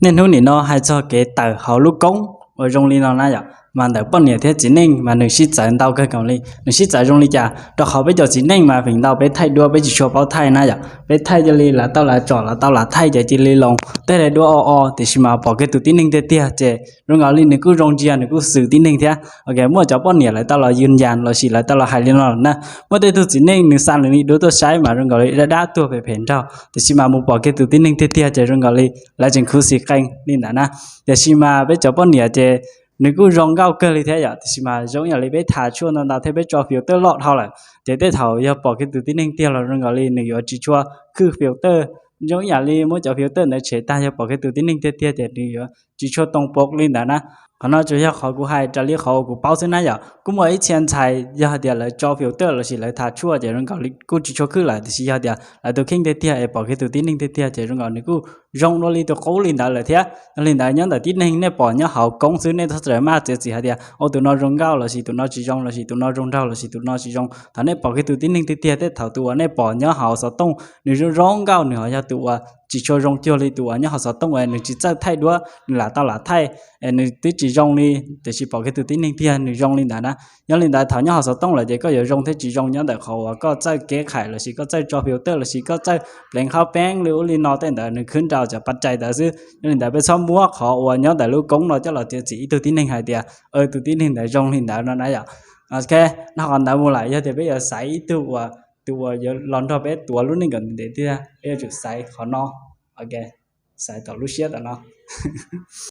Niaj hnub nim no hais txog kev tawm hauv lub koob uas zoo li no na yom, mas ntawm poj niam thiab txiv neej mas nws sib txawv ntau kawg nkaus li. Nws sib txawv zoo li cas? Rau qhov peb cov txiv neej mas feem ntau peb thaij duab peb tsis tshua paub thaij na yom, peb thaij cia li lawv tau lam tsom lawv tau lam thaij ces cia li loo tej daim duab o o, tiam sis mas pom kiag tus tib neeg tiag tiag ces zoo nkaus li nws kuj zoo ntsia nws kuj xws tib neeg thiab. Ok, muaj cov poj niam lawv tau los yws yas los sis lawv tau los hais li no lawm na, muaj tej tug txiv neej nws xa nws li duab tuaj saib mas zoo nkaus li dab dab tuag phem phem nraug, tiam sis mas mus pom kiag tus tib neeg tiag tiag ces zoo nkaus li lawv tseem khuv xim qee li ntawd na. Tiam sis mas peb cov poj niam ces nws kuj zoo nkauj kawg li thiab yom, tiam sis mas zoo yam li peb tham tshuaj ntau ntau thiab peb tso filter loj dhau lawm, ces tej thaum yog pom kiag tus tib neeg tiag los zoo nkaus li nws yuav tsis tshua khwj filter. Zoo yam li muab cov filter ntawd tshem tag yog pom kiag tus tib neeg tiag tiag ces nws yuav tsis tshua too pom li ntawd na. Qhov no tsuas yog qhov kuv hais raws li qhov uas kuv paub xwb na yom. Kuj muaj ib txhia ntxhais yog hais tias lawv tso filter los sis lawv tham tshuaj ces zoo nkaus li kuj tsis tshua khwj lawm, tiam sis yog tias lawv tus kheej tiag tiag es pom kiag tus tib neeg tiag tiag ces zoo nkaus nws kuj zoo dua li tus qub li ntawd lawm thiab. Yog li ntawd nyob ntawm tib neeg nej pom nyob hauv koob xwb nej txhob maj txiav txim hais tias ua tus no zoo nkauj los sis tus no tsis zoo los sis tus no zoo nraug los sis tus no tsis zoo. Thaum nej pom kiag tus tib neeg tiag tiag tej thaum tus uas nej pom nyob hauv xov tooj nws zoo zoo nkauj nws ho yog tus uas tsis tshua zoo cuag li tus uas nyob hauv xov tooj es nws tsis txawj thaij duab nws lam tau lam thaij es nws twb tsis zoo li, tiam sis pom kiag tus tib neeg tiag nws zoo li ntawd na. Yog li ntawd thaum nyob hauv xov tooj lawm ces koj yuav zoo thiab tsis zoo nyob ntawm qhov uas koj txawj kev khais los sis koj txawj tso filter los sis koj txawj pleev qhov peeb li ub li no tej ntawd nws khwb nrau cov pas cai ntawd xwb. Yog li ntawd peb txhob muab qhov uas nyob ntawm lub koob no coj los txiav txim ib tug tib neeg hais tias tus tib neeg ntawd zoo li ntawd no na yom. Ok, no qhov ntawd mus lawm yog tias peb yuav xaiv ib tug uas tus uas yuav los nrog peb tuav lub neej kom ntev ntev tiag peb yuav tsum xaiv qhov no. Ok, xaiv tom lub siab tom no.